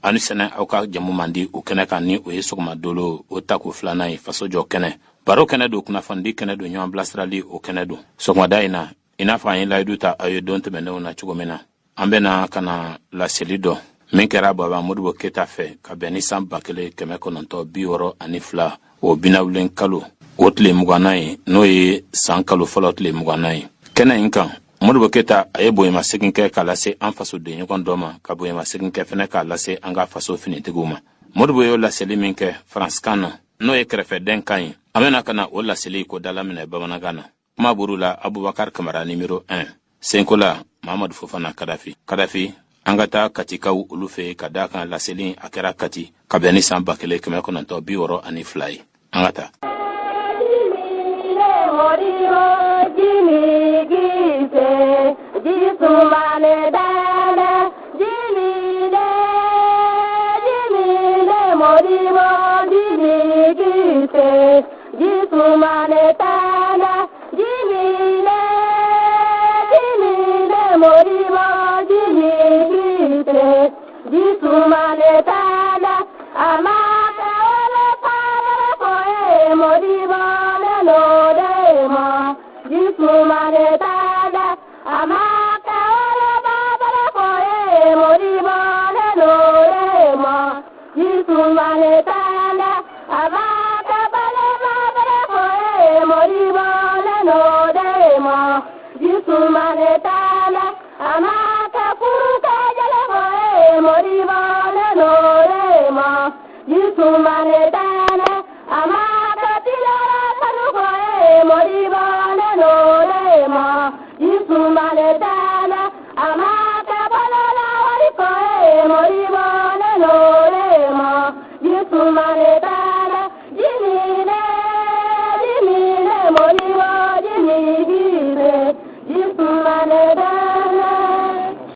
Aw ni sɛnɛ aw ka jamu mandi o kɛnɛ kan, ni o ye sɔgɔma dolo o tako filanan ye, faso jɔ kɛnɛ, baro kɛnɛ don, kunnafonidi kɛnɛ don, ɲɔgɔn bilasirali o kɛnɛ don. Sɔgɔmada in na, i n'a fɔ an ye layidu ta aw ye don tɛmɛnenw na cogo min na, an bɛna ka na laseli dɔ min kɛra Baba Modibo Keyita fɛ ka bɛn ni san 1962, o binawulen kalo o tile 20nan ye, n'o ye san kalo fɔlɔ tile 20nan ye. Kɛnɛ in kan, Modibo Keyita a ye bonyamasegin kɛ k'a lase an fasodenɲɔgɔn dɔ ma, ka bonyamasegin kɛ fɛnɛ k'a lase an ka faso finitigiw ma. Modibo y'o laseli min kɛ Faransikan na, n'o ye kɛrɛfɛdɛn kan ye, an bɛna ka na o laseli ko dalaminɛ bamanankan na. Kuma buru la, Abubakar Kamara numéro 1, senkola Mamadu Fofana Kadafi. Kadafi, an ka taa Katikaw olu fɛ, ka d'a kan laseli a kɛra Kati ka bɛn ni san 1962 ye. An ka taa.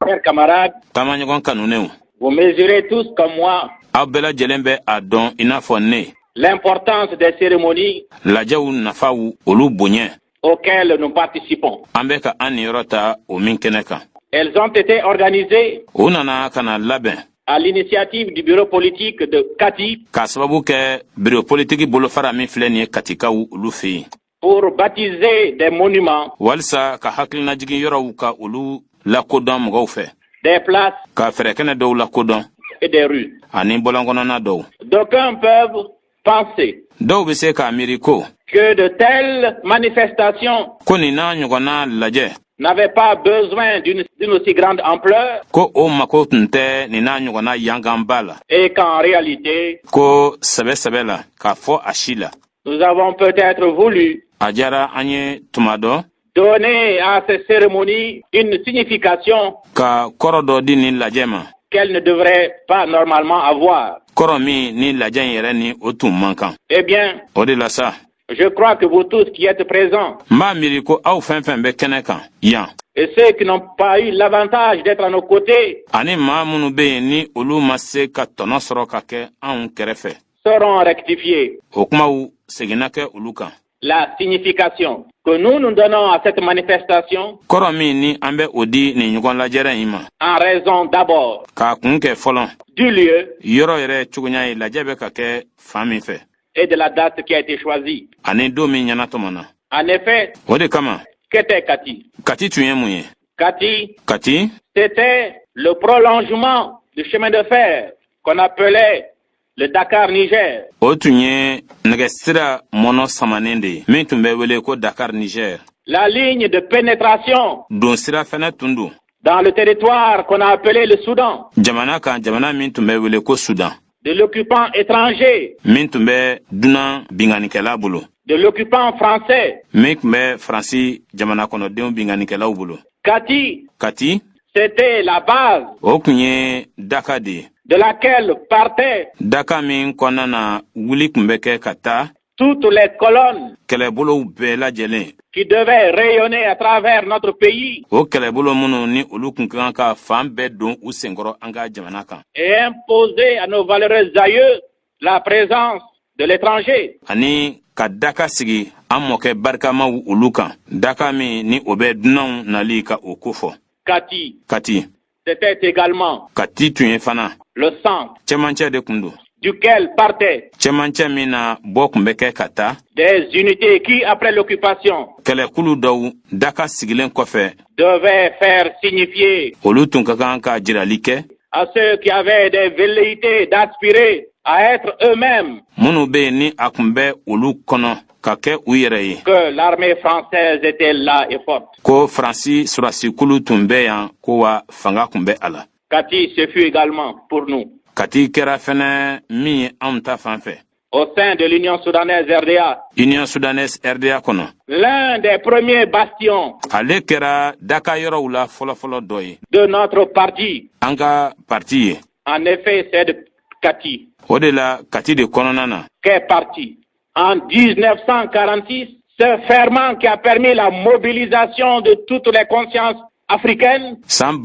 Chers camarades, Taamaɲɔgɔn kanunenw, vous mesurez tous comme moi aw bɛɛ lajɛlen bɛ a dɔn i n'a fɔ ne l'importance des cérémonies lajɛw nafaw, olu bonya auxquelles nous participons. an bɛ ka an niyɔrɔ ta o min kɛnɛ kan. Elles ont été organisées U nana ka na labɛn à l'initiative du bureau politique de Kati k'a sababu kɛ biro politiki bolofara min filɛ nin ye Katikaw olu fɛ yen, pour baptiser des monuments, walisa ka hakilinajigin yɔrɔw ka olu lakodɔn mɔgɔw fɛ, des places ka fɛɛrɛkɛnɛ dɔw lakodɔn et des rues. ani bɔlɔnkɔnɔna dɔw. D'aucuns peuvent penser Dɔw bɛ se k'a miiri ko que de telles manifestations ko nin n'a ɲɔgɔnna lajɛ n'avaient pas besoin d'une aussi grande ampleur ko o mako tun tɛ nin n'a ɲɔgɔnna yanganba la, et qu'en réalité, ko sɛbɛ sɛbɛ la k'a fɔ a si la, nous avons peut-être voulu a diyara an ye tuma dɔ donner à ces cérémonies une signification ka kɔrɔ dɔ di nin lajɛ ma, qu'elles ne devraient pas normalement avoir. kɔrɔ min ni lajɛ in yɛrɛ ni o tun man kan. Eh bien, O de la sa, je crois que vous tous qui êtes présents n b'a miiri ko aw fɛn fɛn bɛ kɛnɛ kan yan et ceux qui n'ont pas eu l'avantage d'être à nos côtés ani maa minnu bɛ yen ni olu ma se ka tɔnɔ sɔrɔ ka kɛ anw kɛrɛfɛ, sauront rectifier o kumaw seginna kɛ olu kan. la signification que nous nous donnons à cette manifestation Kɔrɔ min ni an bɛ o di nin ɲɔgɔn lajɛrɛ in ma, en raison d'abord k'a kun kɛ fɔlɔ du lieu yɔrɔ yɛrɛ cogoya ye, lajɛ bɛ ka kɛ fan min fɛ, et de la date qui a été choisie. ani don min ɲɛnatɔmɔ na. En effet, O de kama, qu'était Kati? Kati tun ye mun ye? Kati, Kati, c'était le prolongement du chemin de fer qu'on appelait le Dakar-Niger. o tun ye nɛgɛsira mɔnɔ samanen de ye min tun bɛ wele ko Dakar Niger. La ligne de pénétration Don sira fɛnɛ tun don dans le territoire qu'on a appelé le Soudan, jamana kan, jamana min tun bɛ wele ko Sudan, de l'occupant étranger, min tun bɛ dunan binganikɛla bolo, de l'occupant français. min tun bɛ Faransi jamana kɔnɔdenw binganikɛlaw bolo. Kati, Kati, c'était la base o tun ye daka de ye de laquelle partaient daka min kɔnɔna na wuli tun bɛ kɛ ka taa toutes les colonnes kɛlɛbolow bɛɛ lajɛlen, qui devaient rayonner à travers notre pays o kɛlɛbolo minnu ni olu tun ka kan ka fan bɛɛ don u senkɔrɔ an ka jamana kan, et imposer à nos valeureux aïeux la présence de l'étranger. ani ka daka sigi an mɔkɛ barikamaw olu kan, daka min ni o bɛ dunanw nali ka o kofɔ. Kati, Kati, c'était également Kati tun ye fana Le centre Cɛmancɛ de kun don. Duquel partaient Cɛmancɛ min na bɔ kun bɛ kɛ ka taa des unités qui, après l'occupation, kɛlɛkulu dɔw daka sigilen kɔfɛ, devaient faire signifier olu tun ka kan ka jirali kɛ à ceux qui avaient des velléités d'aspirer à être eux-mêmes minnu bɛ yen ni a kun bɛ olu kɔnɔ ka kɛ u yɛrɛ ye que l'armée française était là et forte. ko Faransi sɔrɔdasikulu tun bɛ yan, ko wa fanga kun bɛ a la. Kati, ce fut également pour nous, Kati kɛra fɛnɛ min ye anw ta fan fɛ, au sein de l'Union soudanaise RDA, Union soudanaise RDA kɔnɔ, l'un des premiers bastions ale kɛra daka yɔrɔw la fɔlɔfɔlɔ dɔ ye de notre parti. an ka parti ye. En effet, c'est de Kati O de la, Kati de kɔnɔna na qu'est parti en 1946 ce ferment qui a permis la mobilisation de toutes les consciences africaines San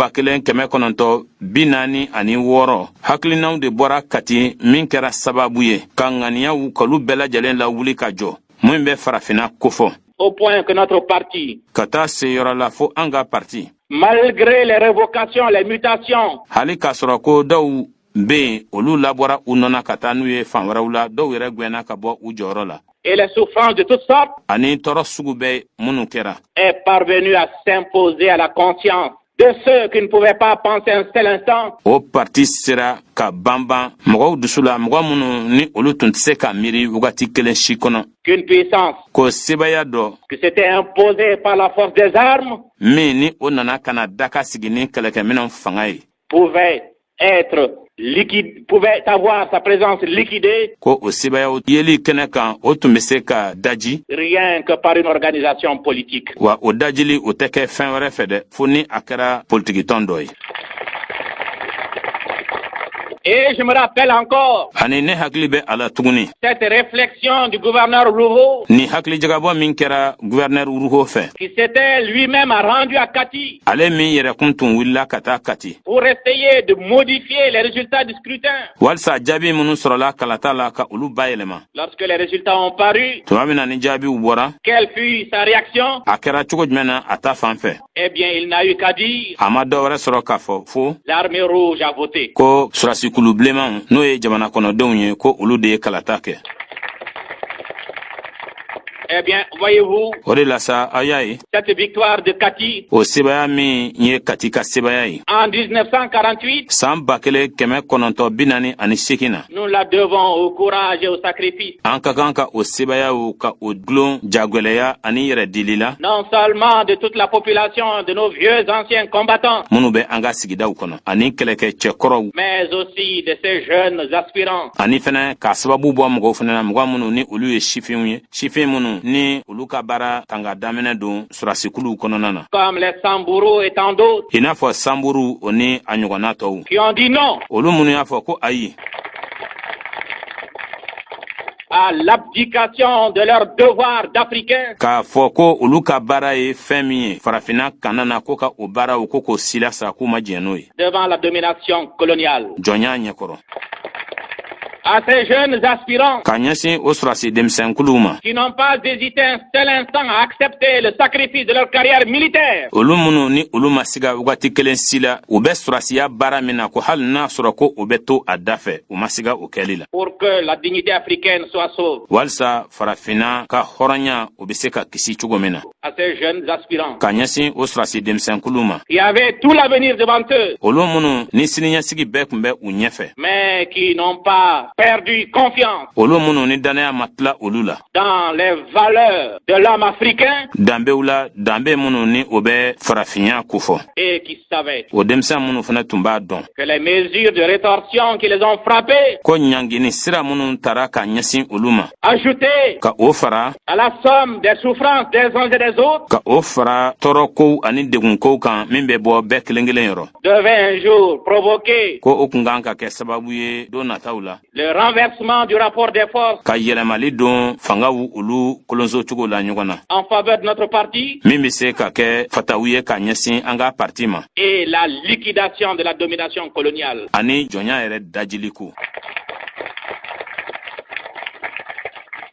1946, hakilinaw de bɔra Kati min kɛra sababu ye ka ŋaniyaw k'olu bɛɛ lajɛlen lawuli ka jɔ min bɛ Farafinna kofɔ, au point que notre parti, ka taa se yɔrɔ la fo an ka parti, malgré les révocations, les mutations, hali k'a sɔrɔ ko dɔw be yen, olu labɔra u nɔna ka taa n'u ye fan wɛrɛw la, dɔw yɛrɛ gwɛnna ka bɔ u jɔyɔrɔ la, et les souffrances de toutes sortes, ani tɔɔrɔ sugu bɛɛ minnu kɛra, est parvenu à s'imposer à la conscience de ceux qui ne pouvaient pas penser un seul instant o parti sera ka banban mɔgɔw dusu la, mɔgɔ minnu ni olu tun tɛ se ka miiri wagati kelen si kɔnɔ qu'une puissance ko sebaya dɔ qui s'était imposée par la force des armes min ni o nana ka na daka sigi ni kɛlɛkɛminɛw fanga ye, pouvait être liquide, pouvait avoir sa présence liquidée ko o sebayaw yeli kɛnɛ kan, o tun bɛ se ka daji rien que par une organisation politique. wa o dajili, o tɛ kɛ fɛn wɛrɛ fɛ dɛ, fo ni a kɛra politikitɔn dɔ ye. Et je me rappelle encore Ani ne hakili bɛ a la tuguni cette réflexion du gouverneur Rouault ni hakilijagabɔ min kɛra gouverneur Rouault fɛ, qui s'était lui-même rendu à Kati ale min yɛrɛkun tun wulila ka taa Kati pour essayer de modifier les résultats du scrutin. walisa jaabi minnu sɔrɔla kalata la, ka olu bayɛlɛma. Lorsque les résultats ont paru, Tuma min na ni jaabiw bɔra, quelle fut sa réaction? a kɛra cogo jumɛn na a ta fan fɛ? Eh bien, il n'a eu qu'à dire: A ma dɔ wɛrɛ sɔrɔ k'a fɔ fo l'armée rouge a voté. ko sɔrɔdasikulu bilenmanw, n'o ye jamana kɔnɔdenw ye, ko olu de ye kalata kɛ. Eh bien, voyez-vous, O de la sa, aw y'a ye, cette victoire de Kati o sebaya min ye Kati ka sebaya ye en 1948, san 1948 na, nous la devons au courage et au sacrifice, an ka kan ka o sebayaw ka o gulon jagwɛlɛya ani yɛrɛ dili la, non seulement de toute la population, de nos vieux anciens combattants, minnu bɛ an ka sigidaw kɔnɔ ani kɛlɛkɛ cɛkɔrɔw, mais aussi de ces jeunes aspirants ani fɛnɛ k'a sababu bɔ mɔgɔw fɛnɛ na, mɔgɔ minnu ni olu ye sifinw ye, sifin minnu ni olu ka baara tanga daminɛ don sɔrɔdasikuluw kɔnɔna na, comme les Sambourou et tant d'autres i n'a fɔ Sanburu, o ni a ɲɔgɔnna tɔw, qui ont dit non olu minnu y'a fɔ ko ayi à l'abdication de leur devoir d'Africains k'a fɔ ko olu ka baara ye fɛn min ye Farafinna kana na, ko ka o baaraw ko k'o sila sa, k'u ma jɛn n'o ye devant la domination coloniale. jɔnya ɲɛkɔrɔ. À ces jeunes aspirants Ka ɲɛsin o sɔrɔdasi denmisɛnkuluw ma qui n'ont pas hésité un seul instant à accepter le sacrifice de leur carrière militaire olu minnu ni olu ma siga wagati kelen si la, u bɛ sɔrɔdasiya baara min na, ko hali n'a sɔrɔ ko o bɛ to a da fɛ, u ma siga o kɛli la pour que la dignité africaine soit sauve. walisa Farafinna ka hɔrɔnya, o bɛ se ka kisi cogo min na. À ces jeunes aspirants Ka ɲɛsin o sɔrɔdasi denmisɛnkuluw ma qui avaient tout l'avenir devant eux, olu minnu ni siniɲɛsigi bɛɛ tun bɛ u ɲɛfɛ, mais qui n'ont pas perdu confiance olu minnu ni dannaya ma tila olu la dans les valeurs de l'homme africain danbew la, danbe minnu ni o bɛ farafinya kofɔ, et qui savaient o denmisɛn minnu fana tun b'a dɔn que les mesures de rétorsion qui les ont frappés, ko ɲangini sira minnu tara ka ɲɛsin olu ma, ajoutées ka o fara à la somme des souffrances des uns et des autres, ka o fara tɔɔrɔkow ani degunkow kan min bɛ bɔ bɛɛ kelen kelen yɔrɔ, devaient un jour provoquer ko o kun kan ka kɛ sababu ye don nataw la le renversement du rapport des forces ka yɛlɛmali don fangaw olu kolonso cogo la ɲɔgɔn na en faveur de notre parti min bɛ se ka kɛ fataw ye ka ɲɛsin an ka parti ma et la liquidation de la domination coloniale. ani jɔnya yɛrɛ dajili ko.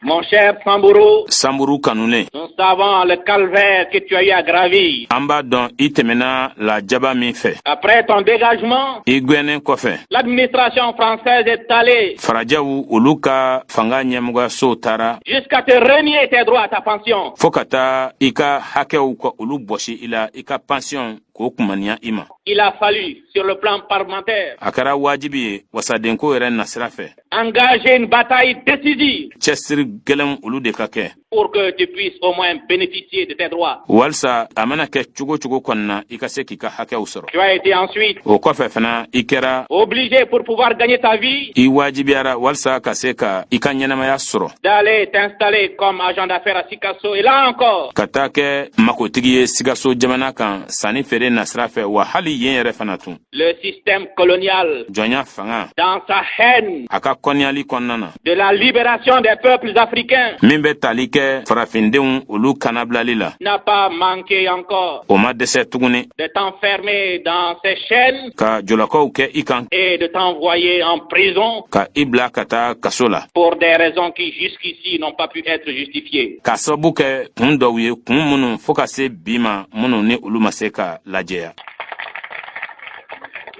Mon cher Sambourou, Sanburu kanunen, nous savons le calvaire que tu as eu à gravir. An b'a dɔn i tɛmɛna lajaba min fɛ. Après ton dégagement, I gwɛnnen kɔfɛ, l'administration française est allée farajɛw olu ka fanga ɲɛmɔgɔyasow taara jusqu'à te renier tes droits à ta pension. Fɔɔ ka taa i ka hakɛw ka olu bɔsi i la, i ka pansiyɔn k'o kumaniya i ma. Il a fallu, sur le plan parlementaire, A kɛra wajibi ye wasadenko yɛrɛ nasira fɛ, engager une bataille décisive cɛsiri gwɛlɛnw olu de ka kɛ pour que tu puisses au moins bénéficier de tes droits. Walisa a mana kɛ cogo cogo kɔni na, i ka se k'i ka hakɛw sɔrɔ. Tu as été ensuite O kɔfɛ fana, i kɛra obligé, pour pouvoir gagner ta vie, i wajibiyara walisa ka se ka i ka ɲɛnamaya sɔrɔ, d'aller t'installer comme agent d'affaires à Sikasso. Et là encore, ka taa kɛ makotigi ye Sikaso jamana kan, sanni feere nasira fɛ. Wa hali yen yɛrɛ fana tun, le système colonial, jɔnya fanga, dans sa haine a ka kɔniyali kɔnɔna na de la libération des peuples africains, min bɛ tali kɛ farafindenw olu kanabilali la, n'a pas manqué encore o ma dɛsɛ tuguni de t'enfermer dans ses chaînes ka jɔlɔkɔw kɛ i kan et de t'envoyer en prison ka i bila ka taa kaso la pour des raisons qui jusqu'ici n'ont pas pu être justifiées. Ka sababu kɛ kun dɔw ye, kun minnu fɔɔ ka se bi ma, minnu ni olu ma se ka lajɛya.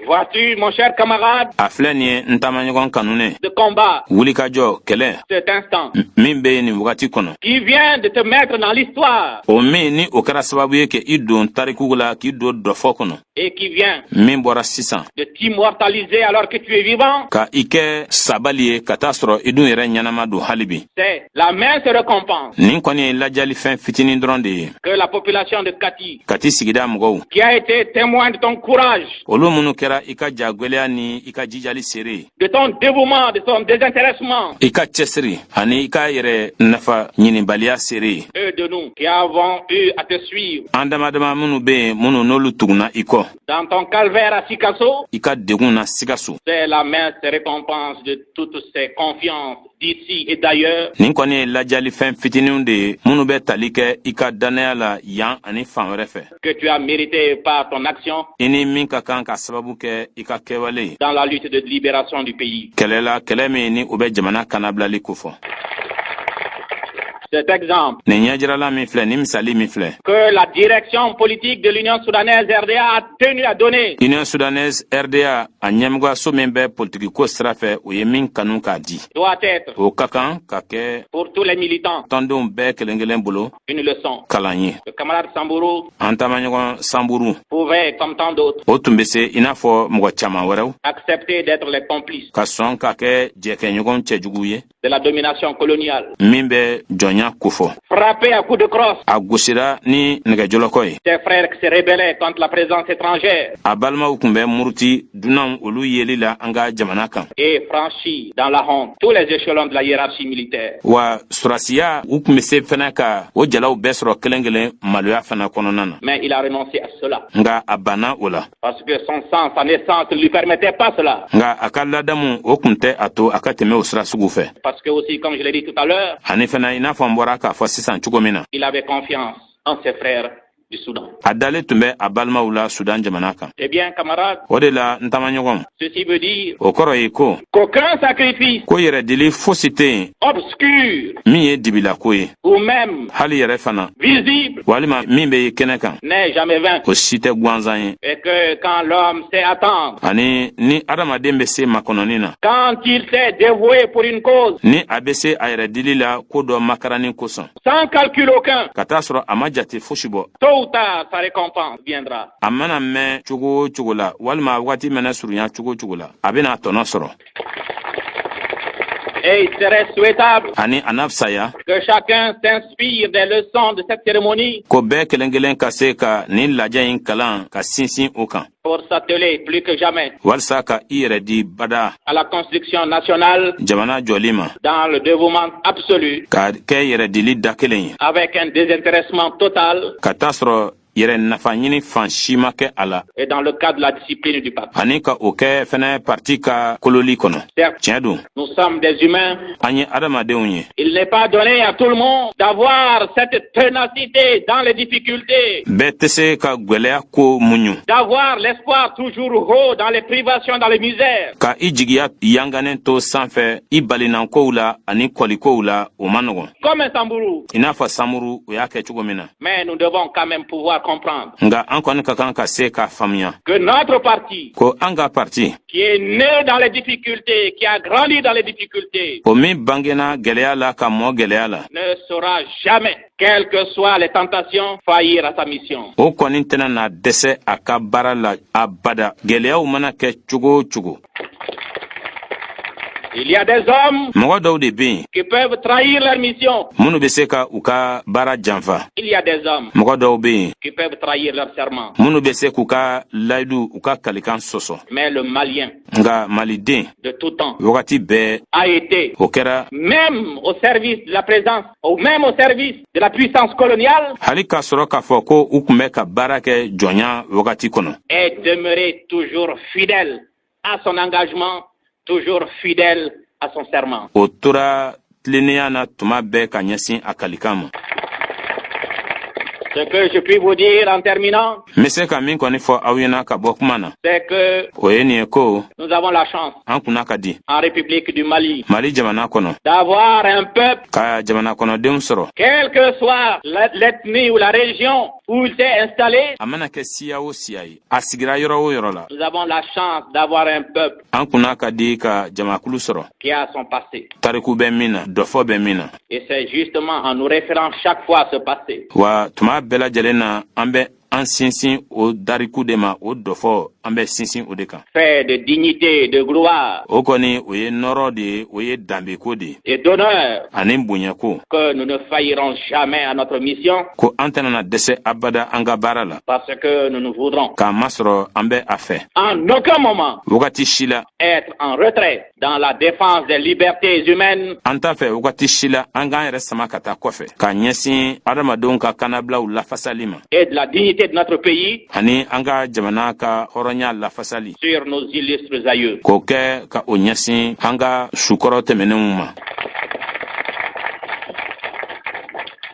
Vois-tu, mon cher camarade A filɛ nin ye, n taamaɲɔgɔn kanunen de combat, wulikajɔ kɛlɛ cet instant min bɛ nin wagati kɔnɔ qui vient de te mettre dans l'histoire o min ni o kɛra sababu ye k'i don tarikuw la, k'i don dɔfɔ kɔnɔ et qui vient min bɔra sisan de t'immortaliser alors que tu es vivant, ka i kɛ sabali ye ka taa sɔrɔ i dun yɛrɛ ɲɛnama don hali bi, c'est la mince récompense nin kɔni ye lajɛlifɛn fitinin dɔrɔn de ye que la population de Kati, Kati sigida mɔgɔw, qui a été témoin de ton courage, olu minnu kɛra i ka jagwɛlɛya ni i ka jijali seere ye, de ton dévouement, de ton désintéressement, i ka cɛsiri ani i ka yɛrɛ nafa ɲinibaliya seere ye, et de nous qui avons eu à te suivre an dama dama minnu be yen, minnu n'olu tugunna i kɔ dans ton calvaire à Sikasso, i ka degun na Sikaso, c'est la mince récompense de toutes ces confiances d'ici et d'ailleurs nin kɔni ye lajɛlifɛn fitininw de ye minnu bɛ tali kɛ i ka dannaya la yan ani fan wɛrɛ fɛ que tu as mérité par ton action i ni min ka kan ka sababu kɛ i ka kɛwale ye dans la lutte de libération du pays. Kɛlɛ la, kɛlɛ min ni o bɛ jamana kanabilali kofɔ. Cet exemple Nin ɲɛjirala min filɛ, nin misali min filɛ que la direction politique de l'Union soudanaise RDA a tenu à donner Union soudanaise RDA a ɲɛmɔgɔyaso min bɛ politikiko sira fɛ, o ye min kanu k'a di, doit être o ka kan ka kɛ pour tous les militants tɔndenw bɛɛ kelen kelen bolo une leçon. kalan ye. Le camarade Sambourou An taamaɲɔgɔn Sanburu pouvait, comme tant d'autres, o tun bɛ se, i n'a fɔ mɔgɔ caman wɛrɛw, accepter d'être les complices ka sɔn ka kɛ jɛkɛɲɔgɔn cɛjugu ye de la domination coloniale. min bɛ jɔnya kofɔ. Frappé à coups de crosse, A gosira ni nɛgɛjɔlɔkɔ ye. ses frères qui se rebellaient contre la présence étrangère A balimaw tun bɛ muruti dunanw olu yeli la an ka jamana kan et franchi dans la honte tous les échelons de la hiérarchie militaire. Wa surasiya u tun bɛ se fɛnɛ ka o jalaw bɛɛ sɔrɔ kelen kelen maloya fana kɔnɔna na. Mais il a renoncé à cela Nka a banna o la parce que son sang, sa naissance ne lui permettait pas cela. Nka a ka ladamu o tun tɛ a to a ka tɛmɛ o sira sugu fɛ. Parce que aussi, comme je l'ai dit tout à l'heure, Ani fana, i n'a fɔ n bɔra k'a fɔ sisan cogo min na, il avait confiance en ses frères du Soudan. a dalen tun bɛ a balimaw la Sudan jamana kan. Eh bien, camarades, O de la, n taamaɲɔgɔn, ceci veut dire o kɔrɔ ye ko qu'aucun sacrifice ko yɛrɛdili fosi tɛ yen obscur min ye dibilako ye ou même hali yɛrɛ fana visible walima min bɛ ye kɛnɛ kan, n'est jamais vain. o si tɛ gansan ye. Et que quand l'homme sait attendre, Ani ni adamaden bɛ se makɔnɔni na, quand il s'est dévoué pour une cause, ni a bɛ se a yɛrɛ dili la ko dɔ makaranni kosɔn, sans calcul aucun, ka taa sɔrɔ a ma jate fosi bɔ, tôt ou tard, sa récompense viendra. a mana mɛn cogo o cogo la, walima wagati mana surunya cogo o cogo la, a bɛna tɔnɔ sɔrɔ. Et il serait souhaitable Ani a na fisaya que chacun s'inspire des leçons de cette cérémonie ko bɛɛ kelen kelen ka se ka nin lajɛ in kalan ka sinsin o kan pour s'atteler plus que jamais walisa ka i yɛrɛ di bada à la construction nationale jamana jɔli ma dans le dévouement absolu ka kɛ yɛrɛdili da kelen ye avec un désintéressement total ka taa sɔrɔ Yɛrɛ nafa ɲini fan si ma kɛ a la. Et dans le cadre de la discipline du parti. Ani ka o kɛ fɛnɛ parti ka kololi kɔnɔ. Certes, Tiɲɛ don, nous sommes des humains. an ye adamadenw ye. Il n'est pas donné à tout le monde d'avoir cette ténacité dans les difficultés, Bɛɛ tɛ se ka gwɛlɛya ko muɲu, d'avoir l'espoir toujours haut dans les privations, dans les misères. Ka i jigiya yanganen to sanfɛ i balinankow la ani kɔlikow la, o man nɔgɔn. Comme un Sambourou. I n'a fɔ Samuru, o y'a kɛ cogo min na. Mais nous devons quand même pouvoir comprendre Nka an kɔni ka kan ka se k'a faamuya que notre parti, ko an ka parti, qui est né dans les difficultés, qui a grandi dans les difficultés, o min bangena gwɛlɛya la ka mɔ gwɛlɛya la, ne saura jamais, quelles que soient les tentations, faillir à sa mission. o kɔni tɛna na dɛsɛ a ka baara la abada, gwɛlɛyaw mana kɛ cogo o cogo. Il y a des hommes Mɔgɔ dɔw de bɛ yen qui peuvent trahir leur mission. minnu bɛ se ka u ka baara janfa. Il y a des hommes Mɔgɔ dɔw bɛ yen qui peuvent trahir leur serment. minnu bɛ se k'u ka layidu, u ka kalikan sɔsɔ. Mais le Malien Nka Maliden de tout temps wagati bɛɛ a été, o kɛra, même au service de la présence, ou même au service de la puissance coloniale, hali k'a sɔrɔ k'a fɔ ko u tun bɛ ka baara kɛ jɔnya wagati kɔnɔ, est demeuré toujours fidèle à son engagement, toujours fidèle à son serment. o tora tilennenya na tuma bɛɛ ka ɲɛsin a kalikan ma. Ce que je puis vous dire en terminant, N bɛ se ka min kɔni fɔ aw ɲɛna ka bɔ kuma na, c'est que o ye nin ye ko nous avons la chance an kunna ka di en République du Mali Mali jamana kɔnɔ d'avoir un peuple, ka jamana kɔnɔdenw sɔrɔ, quelle que soit l'ethnie ou la région où il s'est installé, a mana kɛ siya o siya ye, a sigira yɔrɔ o yɔrɔ la, nous avons la chance d'avoir un peuple an kunna ka di ka jamakulu sɔrɔ qui a son passé. tariku bɛ min na, dɔfɔ bɛ min na. Et c'est justement en nous référant chaque fois à ce passé Wa tuma bɛɛ lajɛlen na, an bɛ an sinsin o dariku de ma, o dɔfɔ, an bɛ sinsin o de kan, fait de dignité, de gloire o kɔni, o ye nɔrɔ de ye, o ye danbeko de ye et d'honneur ani bonyako que nous ne faillirons jamais à notre mission ko an tɛna na dɛsɛ abada an ka baara la, parce que nous ne voudrons k'a masɔrɔ an bɛ a fɛ en aucun moment wagati si la être en retrait dans la défense des libertés humaines an t'a fɛ wagati si la an k'an yɛrɛ sama ka taa kɔfɛ ka ɲɛsin adamadenw ka kanabilaw lafasali ma et de la dignité de notre pays ani an ka jamana ka hɔrɔnya lafasali sur nos illustres aïeux. k'o kɛ ka o ɲɛsin an ka sukɔrɔ tɛmɛnenw ma.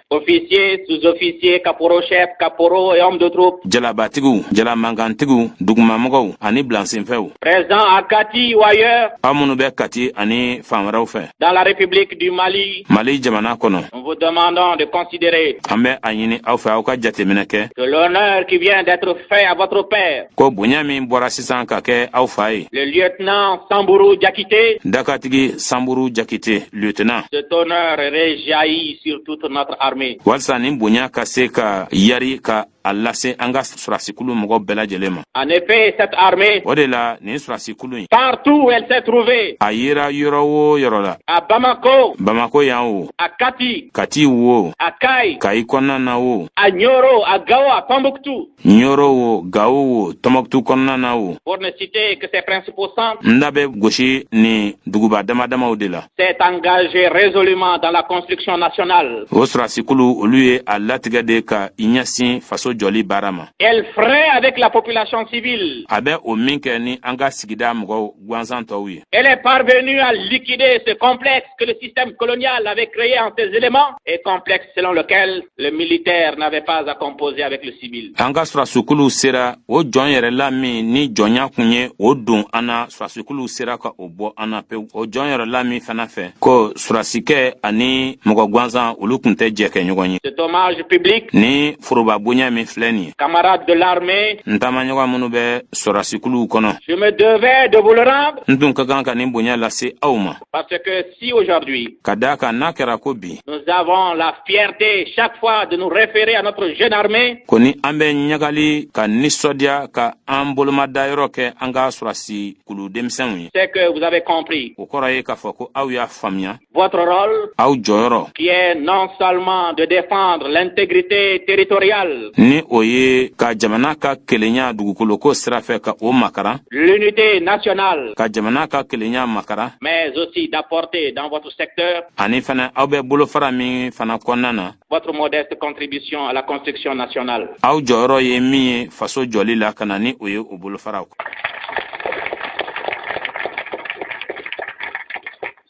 Officiers, sous-officiers, caporaux-chefs, caporaux et hommes de troupe, Jalabatigiw, jalamankantigiw, dugumamɔgɔw ani bilansenfɛw, présents à Kati ou ailleurs aw minnu bɛ Kati ani fan wɛrɛw fɛ dans la République du Mali, Mali jamana kɔnɔ, nous vous demandons de considérer an bɛ a ɲini aw fɛ aw ka jateminɛ kɛ que l'honneur qui vient d'être fait à votre père, ko bonya min bɔra sisan ka kɛ aw fa ye, le lieutenant Sambourou Diakité, dakatigi Sanburu Jakite, lieutenant, cet honneur réjaillit sur toute notre armée. walisa nin bonya ka se ka yari ka a lase an ka sɔrɔdasikulu mɔgɔ bɛɛ lajɛlen ma. En effet, cette armée, O de la, nin sɔrɔdasikulu in, partout où elle s'est trouvée, a yera yɔrɔ o yɔrɔ la, à Bamako, Bamako yan o, à Kati, Kati wo, à Kayes, Kayi kɔnɔna na o, à Nioro, à Gao, à Tombouctou, Ɲɔrɔ wo, Gawo wo, Tɔnbɔkutu kɔnɔna na o, pour ne citer que ses principaux centres, n da bɛ gosi nin duguba dama damaw de la, s'est engagée résolument dans la construction nationale. O sɔrɔdasikulu, olu ye a latigɛ de ka i ɲɛsin faso jɔli baara ma. Elle ferait avec la population civile. A bɛ o min kɛ ni an ka sigida mɔgɔw gansan tɔw ye. Elle est parvenue à liquider ce complexe que le système colonial avait créé en ses éléments et complexe selon lequel le militaire n'avait pas à composer avec le civil. An ka sɔrɔdasikuluw sera o jɔn yɛrɛ la min ni jɔnya kun ye o don an na, sɔrɔdasikuluw sera ka o bɔ an na pewu, o jɔn yɛrɛ la min fana fɛ ko sɔrɔdasikɛ ani mɔgɔ gansan, olu kun tɛ jɛ kɛ ɲɔgɔn ye. Cet hommage public, Ni foroba bonya min filɛ nin ye, camarades de l'armée, n taamaɲɔgɔn minnu bɛ sɔrɔdasikuluw kɔnɔ, je me devais de vous le rendre n tun ka kan ka nin bonya lase aw ma, parce que si aujourd'hui ka daa kan n'a kɛra ko bi nous avons la fierté chaque fois de nous référer à notre jeune armée, ko ni an bɛ ɲagali ka nisɔndiya ka an bolomadayɔrɔ kɛ an ka sɔrɔdasi kulu denmisɛnw ye, c'est que vous avez compris o kɔrɔ ye k'a fɔ ko aw y'a faamuya votre rôle aw jɔyɔrɔ qui est non seulement de défendre l'intégrité territoriale ni Ni o ye ka jamana ka kelenya dugukoloko sira fɛ, ka o makaran. L'unité nationale. Ka jamana ka kelenya makaran. Mais aussi d'apporter dans votre secteur. Ani fana, aw bɛ bolofara min fana kɔnɔna na. Votre modeste contribution à la construction nationale. Aw jɔyɔrɔ ye min ye faso jɔli la, ka na ni o ye o bolofaraw.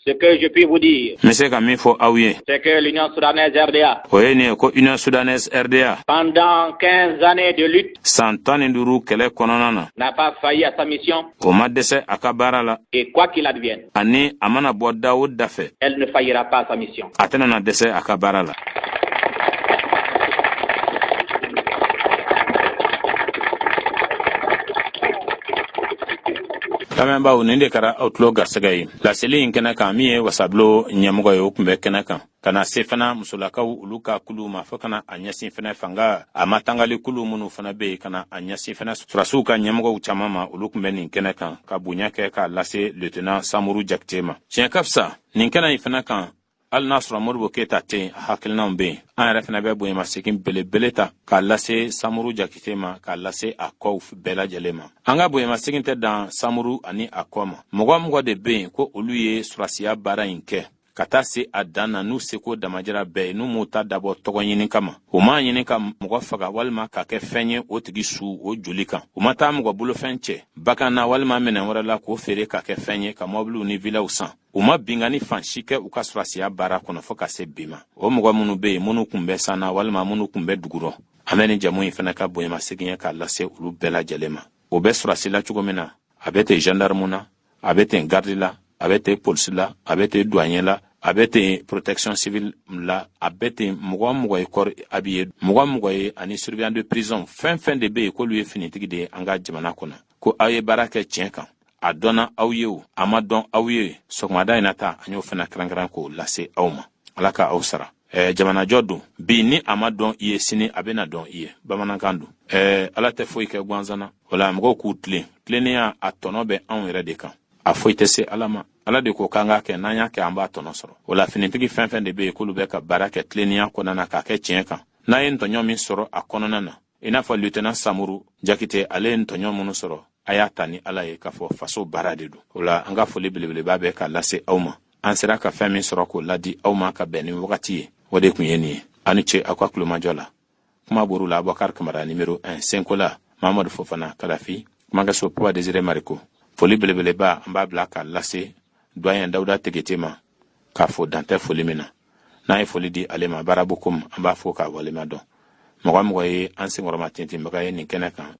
Ce que je puis vous dire, N bɛ se ka min fɔ aw ye, c'est que l'Union soudanaise RDA, o ye nin ye ko Union soudanaise RDA, pendant 15 années de lutte, san 15 kɛlɛ kɔnɔna na, n'a pas failli à sa mission o ma dɛsɛ a ka baara la. et quoi qu'il advienne, Ani a mana bɔ da o da fɛ, elle ne faillira pas à sa mission. a tɛna na dɛsɛ a ka baara la. Lamɛnbaaw, nin de kɛra aw tulo garisɛgɛ ye laseli in kɛnɛ kan. Min ye wasabulon ɲɛmɔgɔ ye, o tun bɛ kɛnɛ kan, ka na se fana musolakaw olu ka kulu ma, fo ka na a ɲɛsin fana fanga a matangali kulu minnu fana bɛ yen, ka na a ɲɛsin fana sɔrɔdasiw ka ɲɛmɔgɔw caman ma, olu tun bɛ nin kɛnɛ kan ka bonya kɛ k'a lase lieutenant Samuru Jakite ma. Tiɲɛ ka fisa nin kɛnɛ in fana kan, hali n'a sɔrɔ Modibo Keyita tɛ yen, a hakilinaw bɛ yen. An yɛrɛ fana bɛ bonyamasegin belebele ta k'a lase Samuru Jakite ma, k'a lase a kɔw bɛɛ lajɛlen ma. An ka bonyamasegin tɛ dan Samuru ani a kɔ ma. Mɔgɔ mɔgɔ de bɛ yen ko olu ye sɔrɔdasiya baara in kɛ ka taa se a dan na, n'u seko damajira bɛɛ ye, n'u m'u ta dabɔ tɔgɔ ɲini kama, u m'a ɲini ka mɔgɔ faga walima ka kɛ fɛn ye o tigi su o joli kan, u ma taa mɔgɔ bolofɛn cɛ bagan na walima minɛn wɛrɛ la k'o feere ka kɛ fɛn ye ka mɔbiliw ni vilaw san, u ma binkanni fan si kɛ u ka sɔrɔdasiya baara kɔnɔ fɔɔ ka se bi ma, o mɔgɔ minnu bɛ yen, minnu kun bɛ san na walima minnu kun bɛ dugu rɔ, an bɛ nin jamu in fana ka bonyamasegin ye k'a lase olu bɛɛ lajɛlen ma. O bɛ sɔrɔdasi la cogo min na, a bɛ ten gendarme na, a bɛ ten garde la, a bɛ ten polisi la, a bɛ ten douanier la, a bɛ ten protection civile la, a bɛ ten mɔgɔ o mɔgɔ ye corps habillé, mɔgɔ o mɔgɔ ye ani surveillant de prison, fɛn fɛn de bɛ yen k'olu ye finitigi de ye an ka jamana kɔnɔ, ko aw ye baara kɛ tiɲɛ kan, a dɔnna aw ye o, a ma dɔn aw ye, sɔgɔmada in na ta, an y'o fana kɛrɛnkɛrɛn k'o lase aw ma. Ala ka aw sara. Jamanajɔ don bi, ni a ma dɔn i ye, sini a bɛna dɔn i ye. Bamanankan don. Ala tɛ foyi kɛ gansan na. O la mɔgɔw k'u tilen. Tilennenya a tɔnɔ bɛ anw yɛrɛ de kan, a foyi tɛ se Ala ma. Ala de ko k'an k'a kɛ, n'an y'a kɛ, an b'a tɔnɔ sɔrɔ. O la finitigi fɛn fɛn de bɛ yen k'olu bɛ ka baara kɛ tilennenya kɔnɔna na, k'a kɛ tiɲɛ kan, n'a ye ntɔɲɔ min sɔrɔ a kɔnɔna na, i n'a fɔ lieutenant Samuru Jakite, ale ye ntɔɲɔ minnu sɔrɔ, a y'a ta ni Ala ye k'a fɔ faso baara de don. O la an ka foli belebeleba bɛ k'a lase aw ma. An sera ka fɛn min sɔrɔ k'o ladi aw ma ka bɛn ni wagati ye, o de tun ye nin ye. Aw ni ce aw ka tulomajɔ la. Kuma bɔr'u la Abubakar Kamara numéro 1, Senkola Mamadu Fofana, Kadafi kumakɛso, Papa Desire Mariko. Foli belebeleba an b'a bila k'a lase doyen Dawuda Tegete ma, k'a fo dantɛ foli min na. N'an ye foli di ale ma, Barabu kom, an b'a fo k'a walima dɔn. Mɔgɔ mɔgɔ ye an senkɔrɔma tintinbaga ye nin kɛnɛ kan.